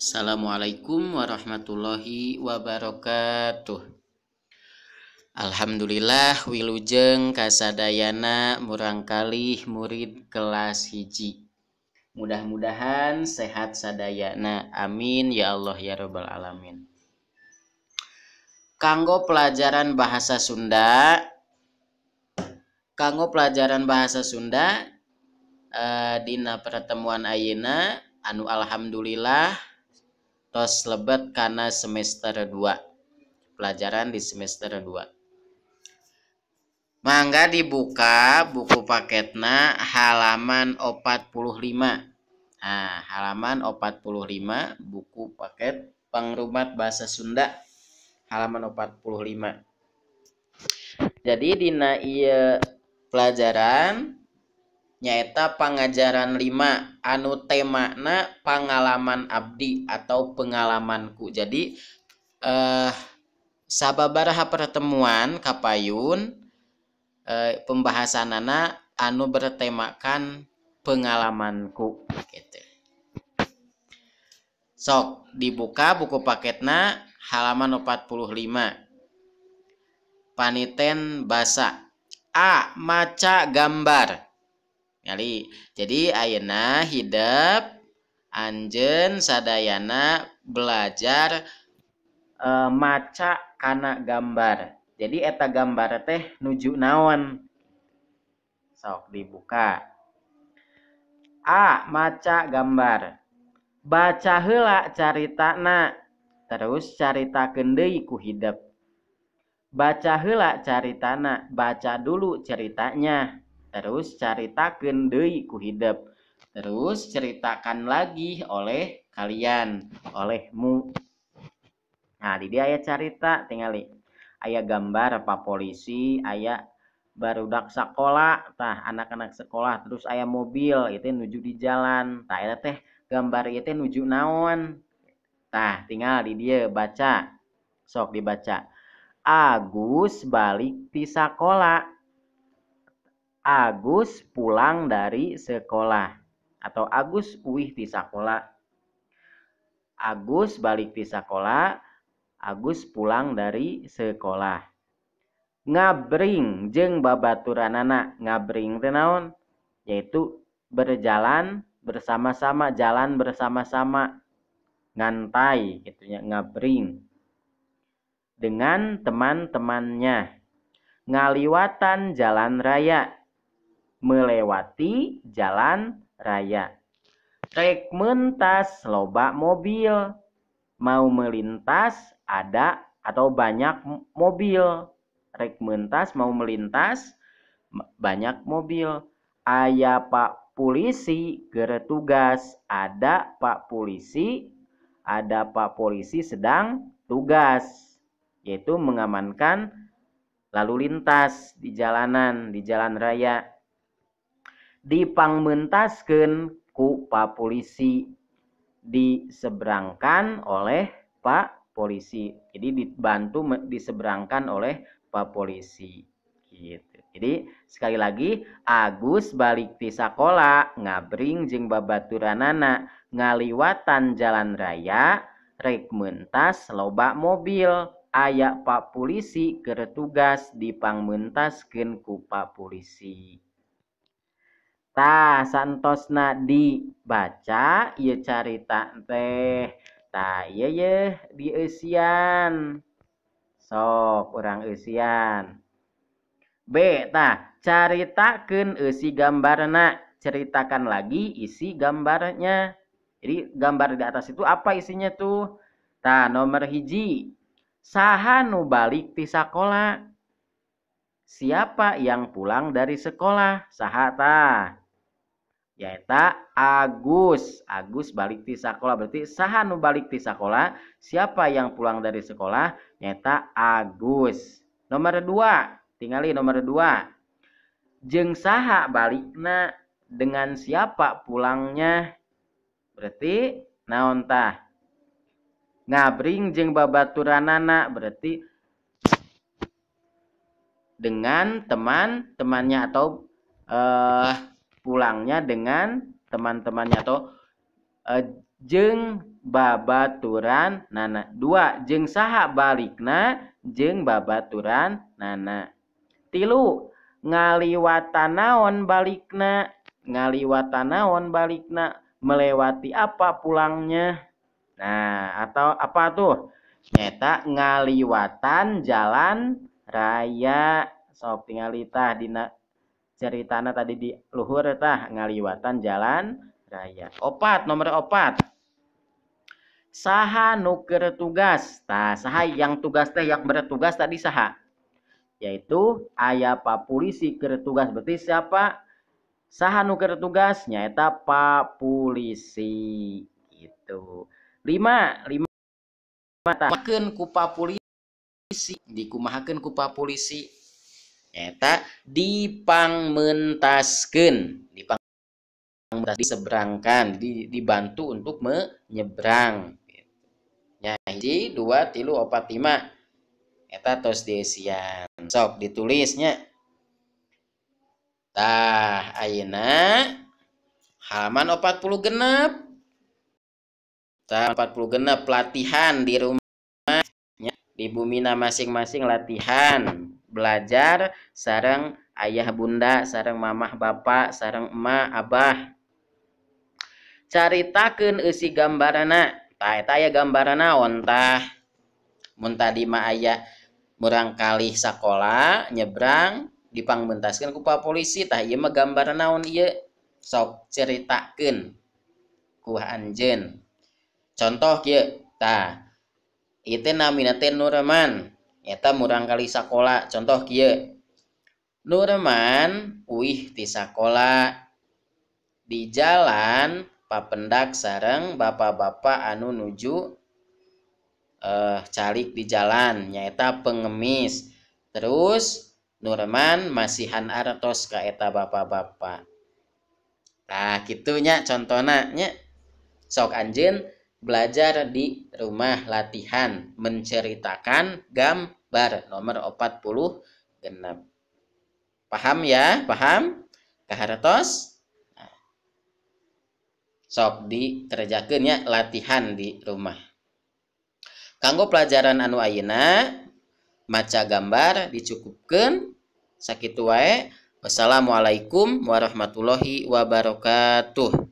Assalamualaikum warahmatullahi wabarakatuh. Alhamdulillah, wilujeng kasadayana murangkalih murid kelas 1. Mudah-mudahan sehat sadayana. Amin ya Allah ya robbal alamin. Kanggo pelajaran bahasa Sunda, kanggo pelajaran bahasa Sunda dina pertemuan ayeuna anu alhamdulillah tos lebet kana semester 2, pelajaran di semester 2. Mangga dibuka buku paketna halaman 45. Nah, halaman 45 buku paket Pangrumat Bahasa Sunda, halaman 45. Jadi dina ieu pelajaran nyaeta pangajaran 5 anu temana pangalaman abdi atau pengalamanku. Jadi sababaraha pertemuan kapayun pembahasanana anu bertemakan pengalamanku gitu. Sok dibuka buku paketna halaman 45. Paniten basa. A, maca gambar. Nyali. Jadi ayeuna hidep anjeun sadayana belajar maca kana gambar. Jadi eta gambar teh nuju naon? Sok dibuka. A, maca gambar. Baca heula caritana, terus caritakeun deui ku hidep. Baca heula caritana, baca dulu ceritanya, terus caritakeun deui ku hidep. Terus ceritakan lagi oleh kalian, olehmu. Nah, di dia aya carita tingali. Aya gambar pak polisi, aya barudak sekolah, tah anak-anak sekolah, terus aya mobil itu nuju di jalan. Tah eta teh gambar ieu teh nuju naon? Tah tinggal di dia baca. Sok dibaca. Agus balik ti sakola. Agus pulang dari sekolah atau Agus uih ti sakola. Agus balik ti sakola, Agus pulang dari sekolah. Ngabring jeung babaturanana. Ngabring teh naon? Yaitu berjalan bersama-sama, jalan bersama-sama, ngantai gitu nya, ngabring dengan teman-temannya. Ngaliwatan jalan raya, melewati jalan raya. Rek mentas loba mobil, mau melintas ada atau banyak mobil. Rek mentas, mau melintas banyak mobil. Aya pak polisi keur tugas, ada pak polisi, ada pak polisi sedang tugas, yaitu mengamankan lalu lintas di jalanan, di jalan raya. Dipangmentaskeun ku pak polisi, diseberangkan oleh pak polisi. Jadi dibantu diseberangkan oleh pak polisi gitu. Jadi sekali lagi, Agus balik ti sakola, ngabring jeung babaturanana, ngaliwatan jalan raya, rek mentas loba mobil, aya pak polisi keur tugas, dipangmentaskeun ku pak polisi. Tah santosna dibaca ieu carita teh. Tah ieu ye dieusian. Sok urang eusian. B, tah caritakeun eusi gambarna, ceritakan lagi isi gambarnya. Jadi gambar di atas itu apa isinya tuh? Tah nomor 1, saha nu balik ti sakola? Siapa yang pulang dari sekolah? Saha tah? Yaeta Agus. Agus balik ti sakola. Berarti saha nu balik ti sakola? Siapa yang pulang dari sekolah? Nyaeta Agus. Nomor 2, tingali nomor 2. Jeung saha balikna? Dengan siapa pulangnya? Berarti naon tah? Ngabring jeung babaturanana, berarti dengan teman-temannya atau pulangnya dengan teman-temannya atau Jeung babaturan nana. 2 jeung saha balikna jeung babaturan nana. 3 ngaliwatan naon balikna, ngaliwatan naon balikna, melewati apa pulangnya. Nah, atau apa tuh? Nyata ngaliwatan jalan raya. Sok tingali tah dina ceritana tadi di luhur tah ngaliwatan jalan raya. 4, nomor 4. Saha nu keur tugas? Tah, saha yang tugas teh, yang bertugas tadi saha? Yaitu aya pak polisi keur tugas. Berarti siapa? Saha nu keur tugas? Nyaeta pak polisi gitu. 5, 5 dikumahakeun ku pak polisi, dikumahakeun ku pak polisi nyaeta dipangmentaskeun, dipangmentas diseberangkan, dibantu untuk menyeberang. Nya 1 2 3 4 5 eta tos dieusian. Sok ditulisnya. Tah ayeuna halaman 46. Tah 46 latihan di rumah nya, di bumina masing-masing latihan belajar sareng ayah bunda, sareng mamah bapak, sareng emak abah. Caritakeun eusi gambarana. Tah eta aya gambaran naon tah? Mun tadi mah aya murangkalih sakola nyebrang dipangmentaskeun ku pak polisi, tah ieu mah gambaran naon ieu? Sok caritakeun ku anjeun. Contoh kieu tah, ieu teh namina teh Nurman, eta murangkalih sakola. Contoh kieu, Nurman uih ti sakola, di jalan papendak sareng bapak-bapak anu nuju calik di jalan, nyaeta pengemis. Terus Nurman masihan artos ka eta bapak-bapak. Tah kitunya contona nya. Sok anjeun belajar di rumah latihan menceritakan gambar nomor 46. Paham ya? Paham? Kahartos? Nah. Sok dikerjakeun nya latihan di rumah. Kanggo pelajaran anu ayeuna maca gambar dicukupkeun sakitu wae. Wassalamualaikum warahmatullahi wabarakatuh.